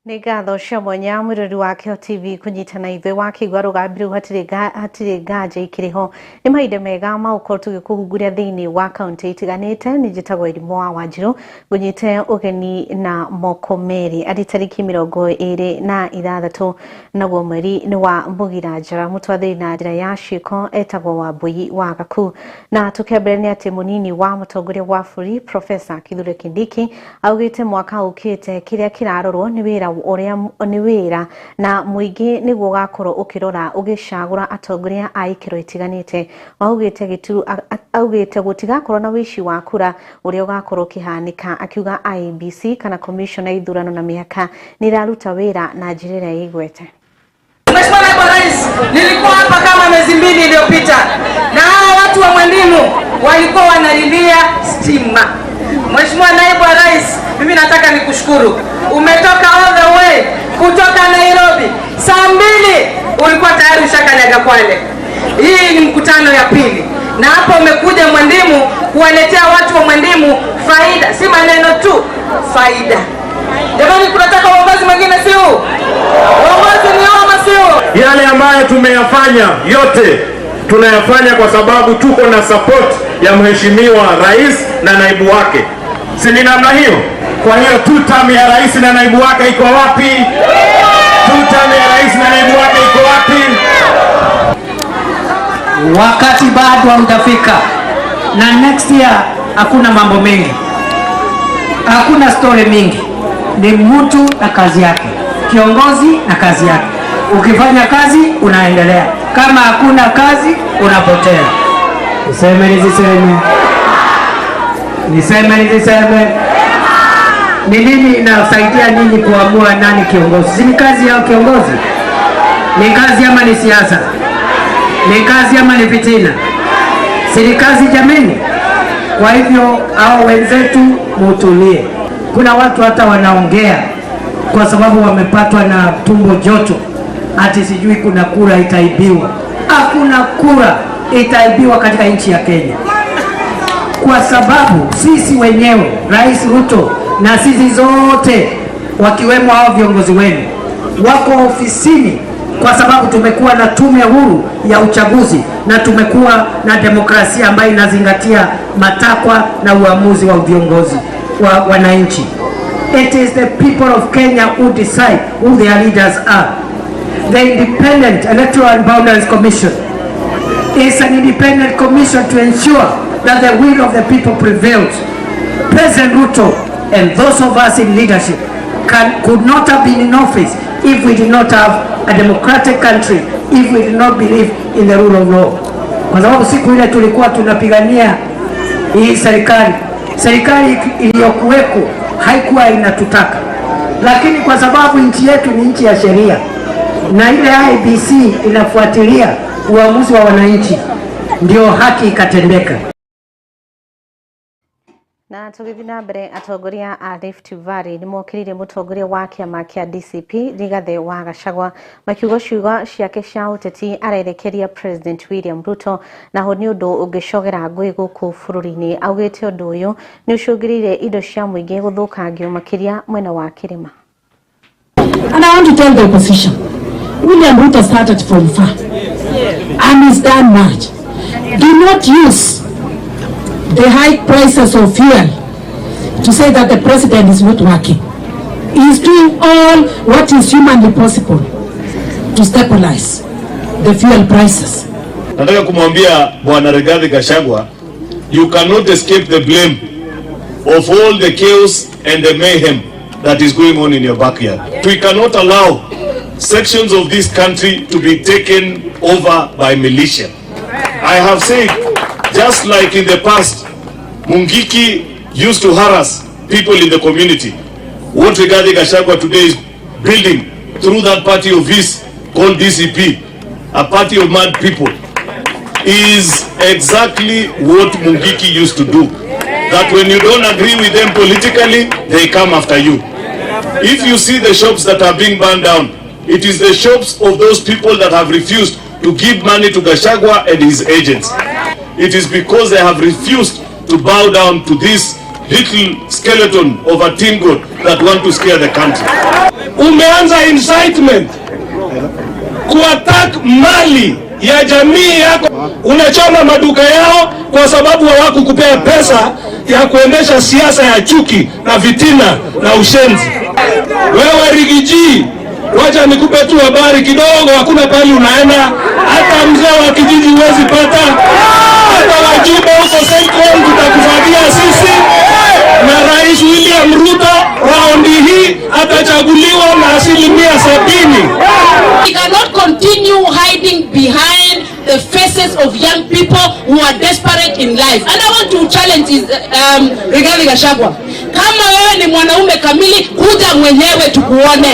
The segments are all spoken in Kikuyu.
Nĩ ngatho cia mwanya mwĩrori wa Kĩo TV kũnyitana ithuĩ wakĩigua rũgambi rũu hatirĩ nganja ikĩrĩ ho. Nĩ mahinda mega ma gũkorwo tũgĩkũhunguria thĩinĩ wa kaunti itiganĩte. Nĩ njĩtagwo Irimũ wa Wanjirũ, ngũnyite ũgeni na moko merĩ arĩ tarĩki 26 naguo mweri nĩ wa Mũgira Njara. Mũtwathĩri na njĩra ya ciĩko etagwo Wambui wa Gaku. Na tũkĩambĩrĩria nĩ atĩ mũnini wa mũtongoria wa bũrũri Professor Kithure Kindiki augĩte mwaka ũkĩte kĩrĩa kĩrarorwo nĩ wĩra ũrĩa nĩ wĩra na mũingĩ nĩguo ũgakorwo ũkĩrora ũgĩcagũra atongoria a ikĩro itiganĩte. Augĩte gĩtu augĩte gũtigakorwo na wĩici wa kura ũrĩa ũgakorwo ũkĩhanĩka, akiuga IEBC kana Commission ya ithurano na mĩhaka nĩ ĩraruta wĩra na njĩra ĩrĩa ĩigwete. Mheshimiwa Naibu Rais, nilikuwa hapa kama miezi 2 iliyopita na hawa watu wa Mwendimu walikuwa wanalilia stima. Mheshimiwa Naibu Rais, mimi nataka nikushukuru. Umetoka all the way kutoka Nairobi. Saa 2 ulikuwa tayari ushakanyaga Kwale. Hii ni mkutano ya pili. Na hapa umekuja Mwendimu kuwaletea watu wa Mwendimu faida, si maneno tu, faida. Jamani, tunataka uongozi mwingine, si huu? Uongozi ni huu ama si huu? Yale ambayo tumeyafanya yote tunayafanya kwa sababu tuko na support ya Mheshimiwa Rais na naibu wake. Si ni namna hiyo? Kwa hiyo two term ya rais na naibu wake iko wapi? Two term ya rais na naibu wake iko wapi? Wakati bado haujafika, na next year hakuna mambo mengi, hakuna story mingi, ni mtu na kazi yake, kiongozi na kazi yake. Ukifanya kazi unaendelea, kama hakuna kazi unapotea. Niseme nisiseme? Niseme nisiseme? Ni nini inasaidia ninyi kuamua nani kiongozi? Si ni kazi ya kiongozi? Ni kazi ama ni siasa? Ni kazi ama ni fitina? Si ni kazi jameni? Kwa hivyo hao wenzetu mutulie. Kuna watu hata wanaongea kwa sababu wamepatwa na tumbo joto, ati sijui kuna kura itaibiwa. Hakuna kura itaibiwa katika nchi ya Kenya, kwa sababu sisi wenyewe, Rais Ruto na sisi zote, wakiwemo hao viongozi wenu, wako ofisini kwa sababu tumekuwa na tume huru ya uchaguzi na tumekuwa na demokrasia ambayo inazingatia matakwa na uamuzi wa viongozi wa wananchi. It is the people of Kenya who decide who their leaders are. The Independent Electoral and Boundaries Commission is an independent commission to ensure that the will of the people prevails. President Ruto and those of us in leadership could not have been in office if we did not have a democratic country, if we did not believe in the rule of law. Kwa sababu siku ile tulikuwa tunapigania hii serikali, serikali iliyokuweko haikuwa inatutaka, lakini kwa sababu nchi yetu ni nchi ya sheria na ile IEBC inafuatilia uamuzi wa wananchi, ndio haki ikatendeka. Na tũgĩthiĩ na mbere, atongoria a Rift Valley nĩ mokĩrĩire mũtongoria wa kĩama kĩa DCP Rigathĩ wa Gachagua, makiuga ciugo ciake cia ũteti arerekeria President William Ruto naho nĩ ũndũ ũngĩcogera ngũĩ gũkũ bũrũri-inĩ. Augĩte ũndũ ũyũ nĩ ũcũngĩrĩire indo cia mũingĩ gũthũkangio makĩria mwena wa kĩrĩma. And I want to tell the opposition, William Ruto started from far and he's done much. Do not use the high prices of fuel to say that the president is not working. He is doing all what is humanly possible to stabilize the fuel prices. Nataka kumwambia Bwana Rigathi Gachagua, you cannot escape the blame of all the chaos and the mayhem that is going on in your backyard. We cannot allow sections of this country to be taken over by militia. I have said, just like in the past, Mungiki used to harass people in the community. What Rigathi Gachagua today is building through that party of his called DCP, a party of mad people, is exactly what Mungiki used to do. That when you don't agree with them politically, they come after you. If you see the shops that are being burned down, it is the shops of those people that have refused to give money to Gachagua and his agents. It is because they have refused to bow down to this little skeleton of a tin goat that want to scare the country. Umeanza incitement kuattack mali ya jamii yako, unachoma maduka yao kwa sababu hawakukupea pesa ya kuendesha siasa ya chuki na fitina na ushenzi. Wewe Riggy G, wacha nikupe tu habari kidogo, hakuna pahali unaenda, hata mzee wa kijiji huwezi pata, hata wajumbe huko Central tutakufagia sisi, na Rais William Ruto raundi hii atachaguliwa na 70%. We cannot continue hiding behind the faces of young people who are desperate in life. And I want to challenge Rigathi Gachagua. Kama wewe ni mwanaume kamili, kuja mwenyewe tukuone.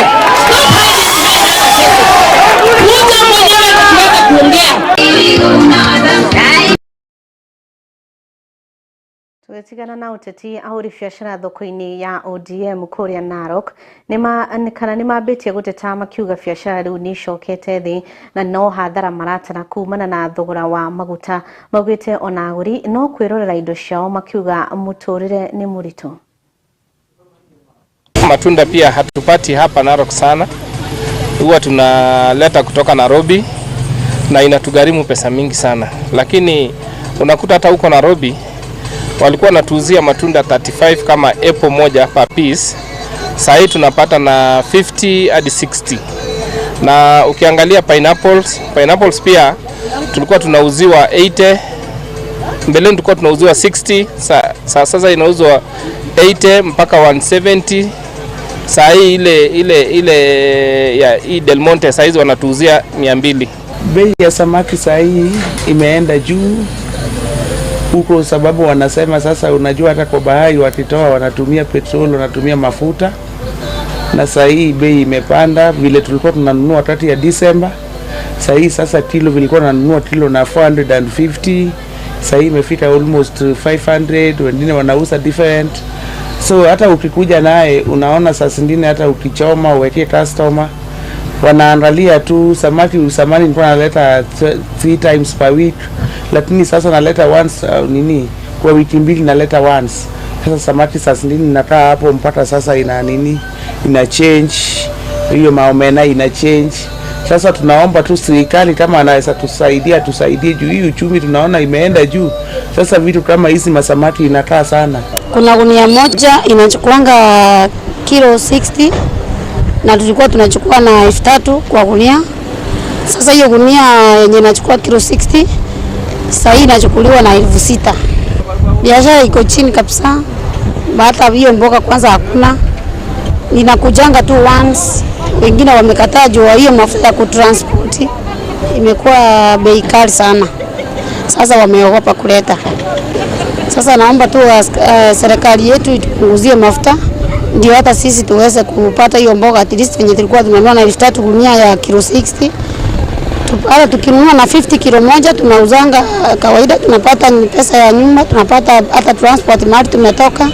Stop hiding behind other faces. Kuja mwenyewe na tuweze kuongea. Tũgĩtigana na ũteti, ahũri biacara thoko-inĩ ya ODM kũrĩa Narok kana nĩ mambĩtie gũteta makiuga biacara rĩu nĩ icokete thĩ na no hathara maratara kumana na thogora wa maguta. Maugĩte ona agũri no kwĩrorera indo ciao makiuga mũtũrĩre nĩ mũritũ. Matunda pia hatupati hapa Narok sana, huwa tunaleta kutoka Nairobi na inatugharimu pesa mingi sana, lakini unakuta hata huko Nairobi walikuwa wanatuuzia matunda 35 kama apple moja per piece, saa hii tunapata na 50 hadi 60. Na ukiangalia pineapples, pineapples pia tulikuwa tunauziwa 80, mbeleni tulikuwa tunauziwa 60, sasa inauzwa 80 mpaka 170. Saa hii ile ya hii Del Monte saa hizi wanatuuzia 200. Bei ya samaki saa hii imeenda juu huko, sababu wanasema sasa, unajua hata kwa bahari wakitoa wanatumia petroli, wanatumia mafuta, na saa hii bei imepanda. Vile tulikuwa tunanunua wakati ya Disemba, saa hii sasa kilo vilikuwa tunanunua kilo na 450, saa hii imefika almost 500, wengine wanauza different. So hata ukikuja naye unaona saa zingine hata ukichoma uwekee customer wanaangalia tu samaki. Samani nilikuwa naleta three times per week, lakini sasa naleta once, nini, kwa wiki mbili naleta once. Sasa samaki saa zingine nakaa hapo mpaka sasa ina nini, ina change hiyo maomena ina change. Sasa tunaomba tu serikali kama anaweza tusaidia, tusaidie juu hii uchumi tunaona imeenda juu. Sasa vitu kama hizi masamaki inakaa sana. Kuna gunia moja inachukuanga kilo 60 na tulikuwa tunachukua na 3,000 kwa gunia. Sasa hiyo gunia yenye inachukua kilo 60 sasa hii inachukuliwa na 6,000. Biashara iko chini kabisa, hata hiyo mboga kwanza hakuna, ninakujanga tu once. Wengine wamekataa juu hiyo mafuta ya kutransport imekuwa bei kali sana, sasa wameogopa kuleta. Sasa naomba tu serikali yetu itupunguzie mafuta ndio hata sisi tuweze kupata hiyo mboga at least venye tulikuwa tunanunua na 3,000 gunia ya kilo 60. Hata tukinunua na 50 kilo moja tunauzanga kawaida, tunapata ni pesa ya nyumba, tunapata hata transport mahali tumetoka.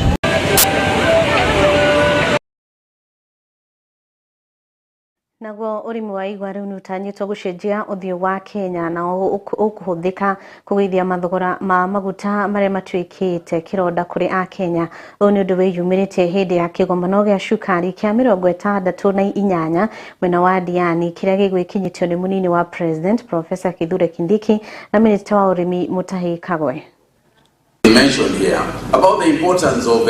Naguo ũrĩmi wa igwa rĩu nĩ ũtanyĩtwo gũcenjia ũthiũ wa Kenya na ũkũhũthĩka kũgũithia mathogora ma maguta marĩa matuĩkĩte kĩronda kũrĩ akenya. Ũyũ nĩ ũndũ wĩyumĩrĩtie hĩndĩ ya kĩgomano gĩa cukari kĩa 68 mwena wa Diani kĩrĩa gĩgwĩkinyĩtio nĩ mũnini wa President Professor Kithure Kindiki na Minista wa ũrĩmi Mutahi Kagwe. Mentioned here about the importance of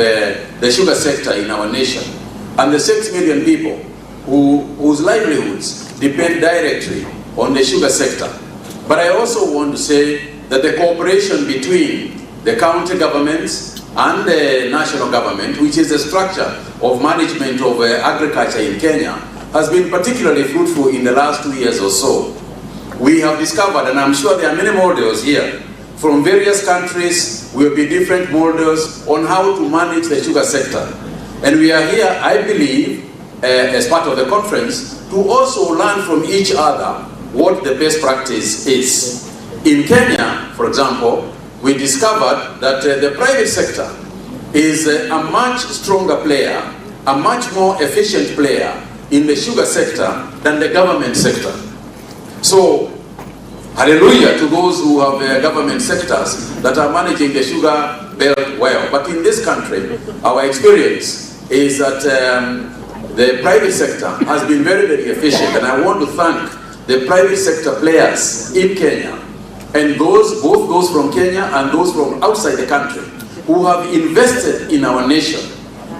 the sugar sector in our nation and the 6 million people whose livelihoods depend directly on the sugar sector. But I also want to say that the cooperation between the county governments and the national government, which is the structure of management of agriculture in Kenya, has been particularly fruitful in the last 2 years or so. We have discovered, and I'm sure there are many models here, from various countries will be different models on how to manage the sugar sector. And we are here, I believe, as part of the conference, to also learn from each other what the best practice is. In Kenya, for example, we discovered that the private sector is a much stronger player, a much more efficient player in the sugar sector than the government sector. So, hallelujah to those who have government sectors that are managing the sugar belt well. But in this country, our experience is that The private sector has been very, very efficient, and I want to thank the private sector players in Kenya, and those, both those from Kenya and those from outside the country, who have invested in our nation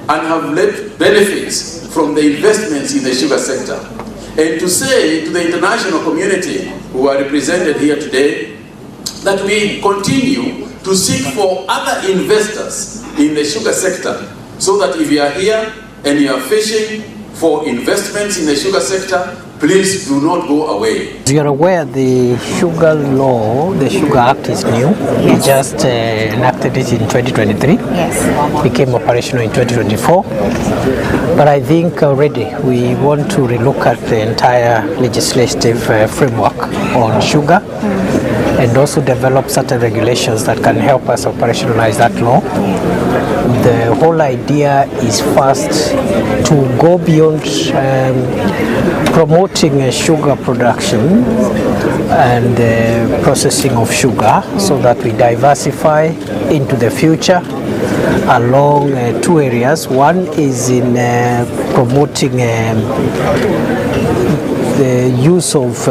and have led benefits from the investments in the sugar sector. And to say to the international community who are represented here today that we continue to seek for other investors in the sugar sector, so that if you are here and you are fishing for investments in the sugar sector, please do not go away. As you're aware, the sugar law, the Sugar Act is new. We just enacted it in 2023. Yes. Became operational in 2024. But I think already we want to relook at the entire legislative framework on sugar and also develop certain regulations that can help us operationalize that law. The whole idea is first to go beyond promoting sugar production and the processing of sugar, so that we diversify into the future along two areas. One is in promoting the use of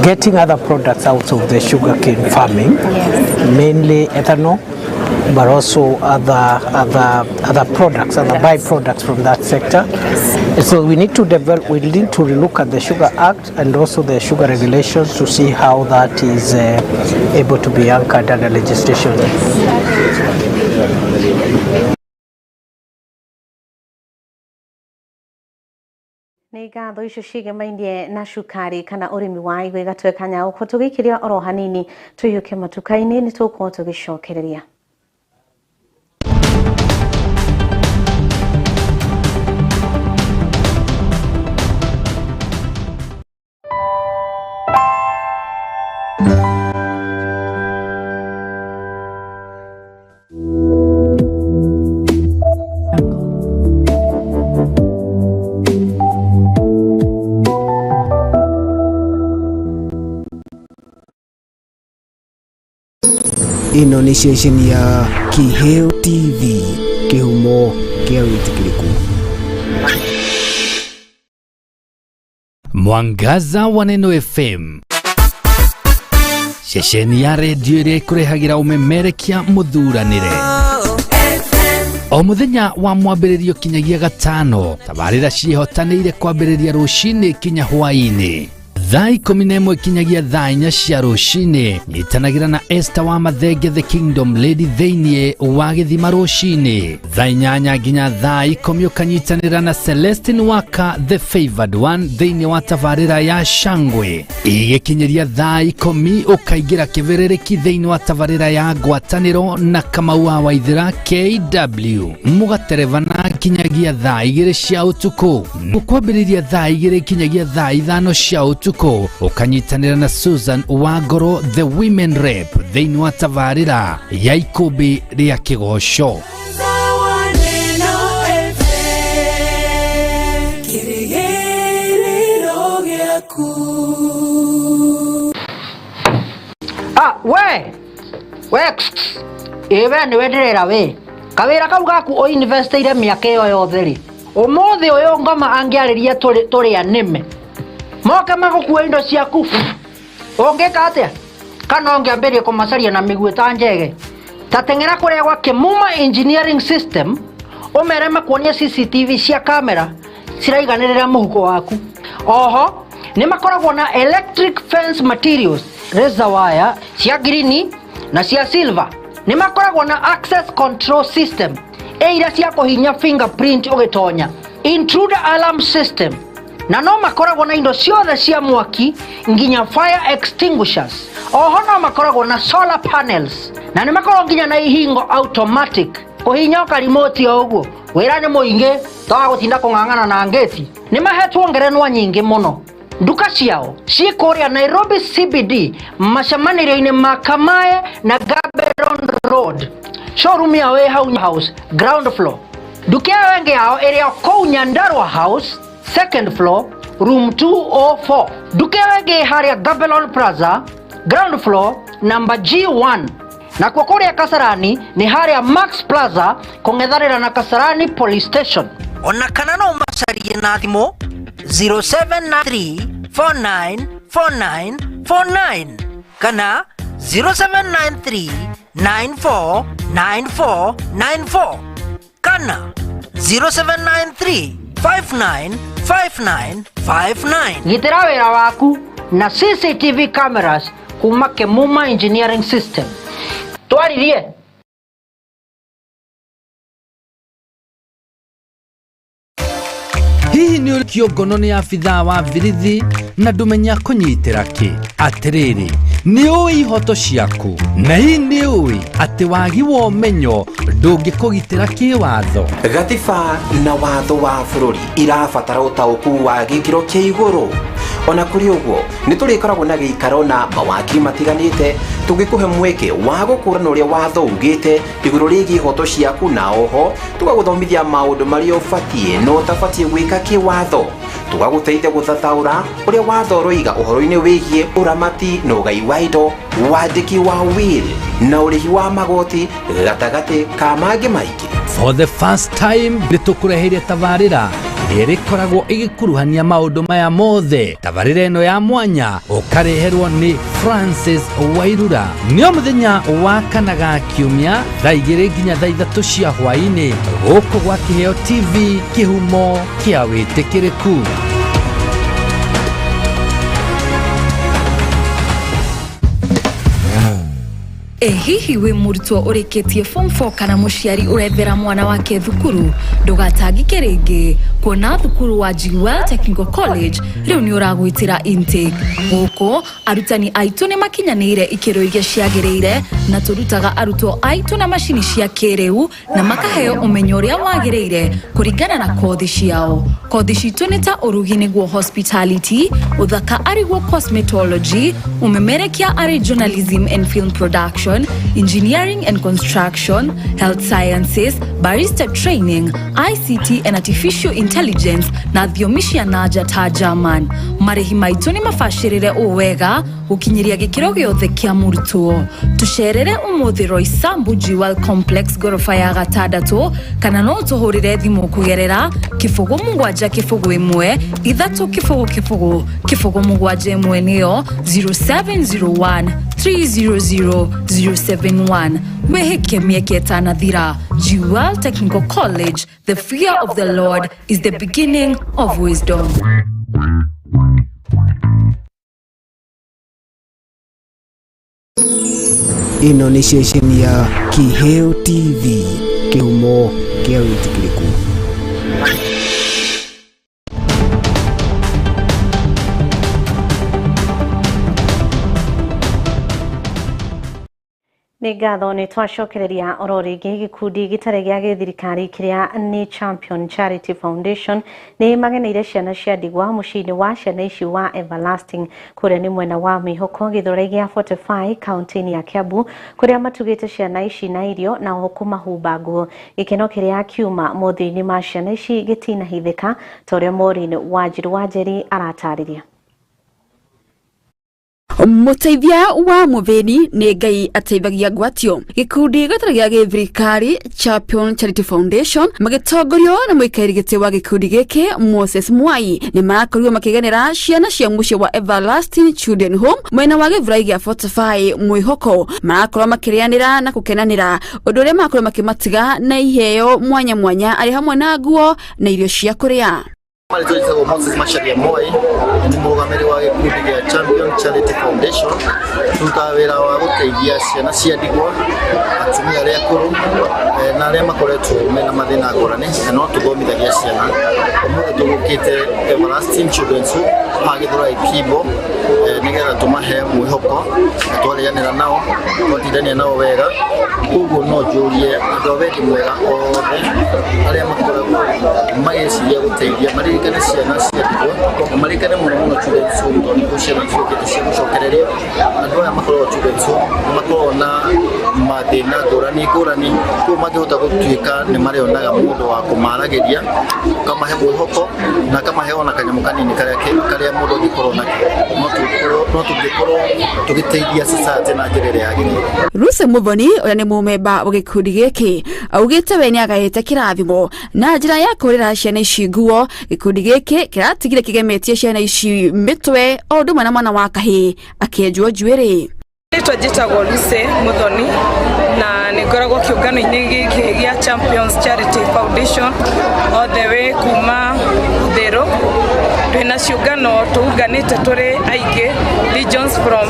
getting other products out of the sugarcane farming, mainly ethanol, but also other products, other byproducts from that sector. And so we need to develop, we need to relook at the Sugar Act and also the sugar regulations to see how that is able to be anchored under legislation. Nĩ ngatho icio ciĩgemainie na cukari kana ũrĩmi wa igwa igatweka nyaũkũ tũgĩkĩria oro hanini tũiyũke matuka-inĩ nĩ tũgũkorwo tũgĩcokereria. Ĩno nĩ ceceni ya Kiheo TV, kĩhumo kĩa wĩtĩkĩrĩku. Mwangaza wa Neno FM, ceceni ya redio ĩrĩa ĩkũrehagĩra ũmemerekia mũthuranĩre o mũthenya wa mwambĩrĩrio kinyagia gatano. Tabarĩra ciĩhotanĩire kwambĩrĩria rũcinĩ kinya hwaĩ-inĩ thaa 11 kinyagia thaa 4 cia rũcinĩ. Nyitanagĩra na Esther wa Mathenge the Kingdom Lady thĩinĩ wa gĩthima rũcinĩ thaa 8 nginya thaa 10 ũkanyitanĩra na Celestine Waka the Favored One thĩinĩ wa tabarĩra ya Shangwe. Igĩkinyĩria thaa 10 ũkaingĩra kĩbĩrĩrĩki thĩinĩ wa tabarĩra ya Ngwatanĩro na Kamau wa Waithĩra KW mũgaterebana kinyagia thaa 2 cia ũtukũ. Kwambĩrĩria thaa 2 kinyagia thaa 5 cia ũtukũ ũkanyitanĩra na Susan Wangoro the Women Rep thĩinĩ wa tabarĩra ya Ikũmbĩ rĩa Kĩgoco. We we ĩ we nĩwe ndĩrera we kawĩra kau gaku ũinvestĩire mĩaka ĩyo yothe rĩ, ũmũthĩ ũyũ ngoma angĩarĩria tũrĩa nĩme moke magũkua indo ciaku ũngĩka atĩa? Kana ũngĩambĩrĩria kũmacaria na mĩguĩ ta njege? Ta teng'era kũrĩa gwa Kĩmuma Engineering System ũmere makuonie CCTV cia kamera ciraiganĩrĩra mũhuko waku. Oho nĩ makoragwo na electric fence materials, razor wire cia green na cia silver. Nĩ makoragwo na access control system ĩira cia kũhinya fingerprint ũgĩtonya, intruder alarm system, na no makoragwo na indo ciothe cia mwaki nginya fire extinguishers. Oho no makoragwo na solar panels na nĩ makoragwo nginya na ihingo automatic kũhinya ũkarimoti o ũguo. Wĩra nĩ mũingĩ toga gũtinda kũng'ang'ana na ngĩti. Nĩ mahetwo ngerenwa nyingĩ mũno. Nduka ciao ciĩ kũrĩa Nairobi CBD macemanĩrio-inĩ ma Kamae na Gaborone Road. Showroom yao ĩ hau House ground floor. Nduka ĩyo ĩngĩ yao ĩrĩ o kũu Nyandarua House second floor room 204. Nduka ĩyo ĩngĩ harĩa Gaborone Plaza ground floor number G1. Nakuo kũrĩa Kasarani nĩ harĩa Max Plaza kũng'ethanĩra na Kasarani Police Station. Ona kana no ũmacarie na thimũ 0793 4949 49 kana 0793 9494 94 kana 0793 5959 59. Gitĩra wĩra waku na CCTV cameras kuma Kemuma Engineering System. Twaririe. Hihi nĩ ũrĩ kĩongono nĩ abithaa wa birithi na ndũmenya kũnyitĩra kĩ? Atĩrĩrĩ, nĩ ũĩ ihoto ciaku? Na hihi nĩ ũĩ atĩ wagi wa ũmenyo ndũngĩkũgitĩra kĩwatho? Gatiba na watho wa bũrũri irabatara ũtaũku wa gĩkĩro kĩa igũrũ. Ona kũrĩ ũguo, nĩ tũrĩkoragwo na gĩikaro na mawakiri matiganĩte tũngĩkũhe mweke wa gũkũrana ũrĩa watho ugĩte igũrũ rĩgiĩ ihoto ciaku, na oho tũgagũthomithia maũndũ marĩa ũbatiĩ na ũtabatiĩ gwĩka kĩwatho. Tũgagũteithia gũthathaũra ũrĩa watho ũroiga ũhoro-inĩ wĩgiĩ ũramati na ũgai wa indo, wandĩki wa will na ũrĩhi wa magoti gatagatĩ ka mangĩ maingĩ. For the first time nĩ tũkũreheire tabarĩra ĩrĩa ĩrĩkoragwo ĩgĩkuruhania maũndũ maya mothe. Tabarĩra ĩno ya mwanya ũkareherwo nĩ Francis Wairura nĩ o mũthenya wa kana ga kiumia thaa 2 nginya thaa 3 cia hwaĩ-inĩ gũkũ gwa Kĩheo TV, kĩhumo kĩa wĩtĩkĩrĩku. Ĩ hihi wĩ mũrutwo ũrĩkĩtie form 4 kana mũciari ũrethera mwana wake thukuru? Ndũgatangĩke rĩngĩ kuona thukuru wa Jewel Technical College rĩu nĩ ũragwĩtĩra intake. Gũkũ arutani aitũ nĩ makinyanĩire ikĩro iria ciagĩrĩire na tũrutaga arutwo aitũ na macini cia kĩrĩu na makaheo ũmenyo ũrĩa wagĩrĩire kũringana na kothi ciao. Kothi citũ nĩ ta ũrugi nĩguo hospitality, ũthaka arĩguo cosmetology, ũmemerekia arĩ journalism and film production, engineering and construction, health sciences, barista training, ICT and artificial intelligence na thiomi cia nanja ta German. Marĩhi maitũ nĩ mabacĩrĩre ũũ wega gũkinyĩria gĩkĩro gĩothe kĩa mũrutwo. Tũcerere ũmũthĩ Roysambu Jewel Complex ngoroba ya gatandatũ kana no ũtũhũrĩre thimũ kũgerera 0 7 0 1 3 0 0 0 7 1 nĩyo 0701 300 071. Wĩhĩke mĩeke ĩtanathira. Jewel Technical College, the fear of the Lord is the beginning of wisdom. Ĩno nĩ ceceni ya Kĩheo TV, kĩhumo kĩa wĩtĩkĩrĩku. Nĩ ngatho nĩ twacokereria oro rĩngĩ. Gĩkundi gĩtarĩ gĩa gĩthirikari kĩrĩa nĩ Champion Charity Foundation nĩ mageneire ciana cia ndigwa mũciĩ-inĩ wa ciana ici wa Everlasting kũrĩa nĩ mwena wa Mĩhoko gĩthũrai gĩa 45 kaunti-inĩ ya Kiambu, kũrĩa matugĩte ciana ici na irio na oho kũmahumba nguo. Gĩkeno kĩrĩa kiuma mothiũ-inĩ ma ciana ici gĩtinahithĩka ta ũrĩa Maureen Wanjiru Wanjeri aratarĩria. Mũteithia wa mũthĩni nĩ Ngai ateithagia ngwatio. Gĩkundi gĩtarĩ gĩa gĩthirikari Champion Charity Foundation magĩtongorio na mũikarĩri gĩtĩ wa gĩkundi gĩkĩ Moses Mwai nĩ marakorirwo makĩgenera ciana cia mũciĩ wa Everlasting Children Home mwena wa gĩthurai gĩa 45 Mwĩhoko. Marakorwo makĩrĩanĩra na gũkenanĩra ũndũ ũrĩa marakorwo makĩmatiga na iheo mwanya mwanya arĩ hamwe na nguo na irio cia kũrĩa. Marĩtwa njĩtagwo Moses Macharia Moi, nĩ mũrũgamĩrĩri wa gĩkundi gĩa Champion Charity Foundation. Tũrutaga wĩra wa gũteithia ciana cia ndigwa, atumia arĩa akũrũ na arĩa makoretwo mena mathĩna ngũrani, na no tũthomithagia ciana. Ũmũthĩ tũgũkĩte Everlasting Children's Home haha Gĩthũrai Kimbo nĩgetha tũmahe mwĩhoko na twarĩanĩra nao, twatindania nao wega. Koguo no njũrie andũ a wendi mwega othe arĩa makoragwo magĩciria gũteithia marĩ Maririkane ciana cia ndigwa na maririkane mũno mũno children's home, tondũ nĩkuo ciana ciũkĩte cia gũcokererio. Andũ aya makoragwo children's home nĩ makoragwo na mathĩna ngũrani ngũrani, koguo mangĩhota gũtuĩka nĩ marĩonaga mũndũ wa kũmaragĩria, kamahe mwĩhoko na kamahe ona kanyamũ kanini karĩa mũndũ angĩkorwo nakĩo, no tũngĩkorwo tũgĩteithia society na njĩra ĩrĩa yagĩrĩire. Lucy Muthoni ũrĩa nĩ mũmemba wa gĩkundi gĩkĩ augĩte we nĩagaĩte kĩrathimo na njĩra ya kũrĩra ciana ici nguo. Gĩkundi gĩkĩ kĩratigire kĩgemetie ciana ici mĩtwe o ũndũ ũmwe na mwana wa kahĩĩ akĩenjwo njuĩrĩ. Rĩtwa njĩtagwo Lucy Muthoni na nĩ ngoragwo kĩũngano-inĩ gĩkĩ gĩa Champions Charity Foundation all the way kuma Thĩrũ. Twĩna ciũngano tũunganĩte tũrĩ aingĩ, regions from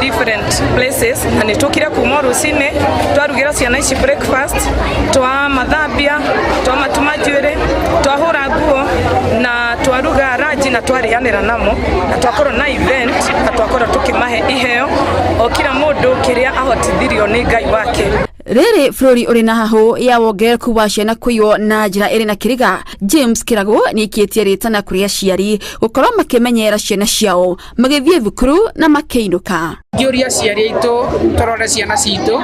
different places, na nĩ tũkire kuma rũcinĩ twarugĩra ciana ici breakfast, twamathambia, twamatuma njuĩrĩ, twahũra nguo na twaruga ranji na twarĩanĩra namo na twakorwo na event na twakorwo tũkĩmahe iheo o kila mũndũ kĩrĩa ahotithirio nĩ Ngai wake. Rĩrĩ bũrũri ũrĩ na hahũ ya wongerereku wa ciana kũiywo na njĩra ĩrĩ na kĩriga, James Kĩragũ nĩaikĩtie rĩtana kũrĩ aciari gũkorwo makĩmenyerera ciana ciao magĩthiĩ thukuru na makĩinũka. Ngĩũria aciari aitũ tũrore ciana citũ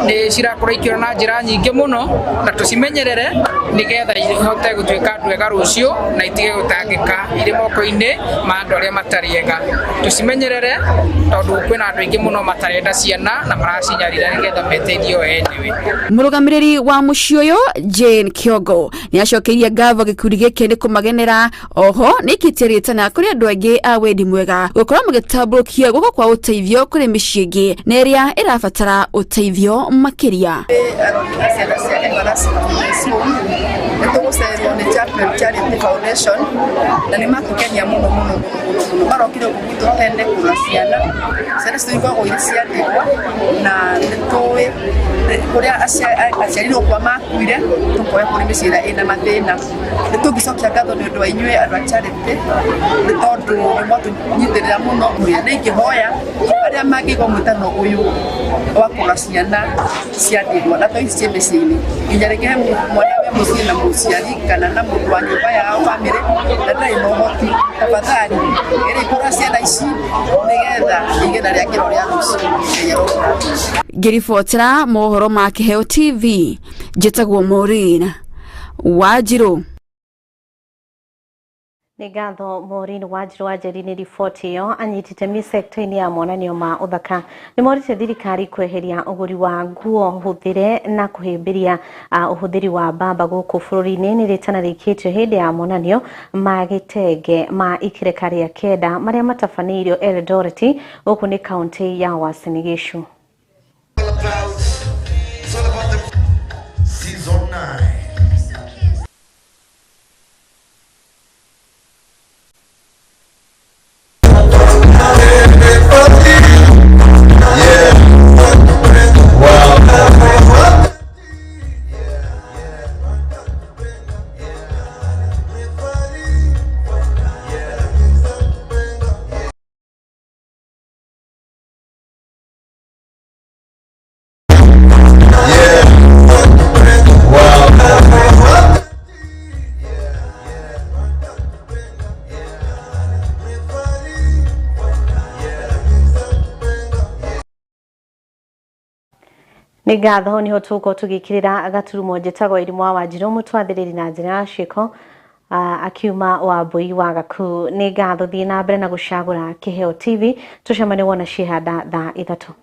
nĩ cirakũra ikĩũra na njĩra nyingĩ mũno na tũcimenyerere nĩgetha ihote gũtuĩka andũ ega rũciũ na itige gũtangĩka irĩ moko-inĩ ma andũ arĩa matarĩ ega. Tũcimenyerere tondũ kwĩna andũ aingĩ mũno matarenda ciana na maracinyarira nĩgetha meteithie o enyewe. Mũrũgamĩrĩri wa mũciĩ ũyũ Jane Kĩongo nĩacokeirie ngatho gĩkundi gĩkĩ nĩ kũmagenera. Oho nĩaikĩtie rĩtana kũrĩ andũ aingĩ a wendi mwega gũkorwo magĩtambũrũkia guoko kwa ũteithio kũrĩ mĩciĩ ĩngĩ na ĩrĩa ĩrabatara ũteithio makĩria. Ciana cia Everlasting Children's Home nĩ tũgũcererwo nĩ Champion Charity Foundation na nĩ matũkenia mũno mũno mũno mũno. Marokire gũkũ gwitũ tene kũrora ciana. Ciana citũ ikoragwo irĩ cia ndigwa na nĩ tũĩ kũrĩa aciari gũkua makuire, tũkoya kũrĩ mĩciĩ ĩrĩa ĩna mathĩna. Nĩ tũngĩcokia ngatho nĩ ũndũ wa inyuĩ andũ a charity nĩ tondũ nĩ mwatũnyitĩrĩra mũno. Nĩ ingĩhoya arĩa mangĩigua mwĩtano ũyũ wa kũrora ciana cia ndigwa na to ici ciĩ mĩciĩ-inĩ, nginya rĩngĩ he mwana wĩ mũciĩ na mũciari kana na mũndũ wa nyũmba yao bamĩrĩ na ndarĩ na ũhoti, tafadhali ĩrĩ kũrora ciana ici nĩgetha igĩna rĩakĩro rĩa rũciũ. Ngai arokũrathima. Ngĩribotera mohoro ma Kĩheo TV, njĩtagwo Maureen Wanjirũ. Nĩ ngatho Maureen Wanjirũ wa Njeri nĩ riboti ĩyo. Anyiti itemi sekta-inĩ ya monanio ma ũthaka nĩ morĩtie thirikari kweheria ũgũri wa nguo hũthĩre na kũhĩmbĩria ũhũthĩri wa mbamba gũkũ bũrũri-inĩ. Nĩ rĩtana rĩikĩtio hĩndĩ ya monanio ma gĩtenge ma ikĩrĩka rĩa kenda marĩa matabanĩirio Eldoret, gũkũ nĩ kaũntĩ ya Uasin Gishu. Season 9. Nĩ ngatho nĩho tũgũkorwo tũgĩkĩrĩra gaturumo. Njĩtagwo Irimũ wa Wanjirũ, mũtwathĩrĩri na njĩra ya ciĩko akiuma Wambui wa Gaku. Nĩ ngatho, thiĩ na mbere na gũcagũra Kĩheo TV. Tũcemanie wona ciĩhanda thaa 3.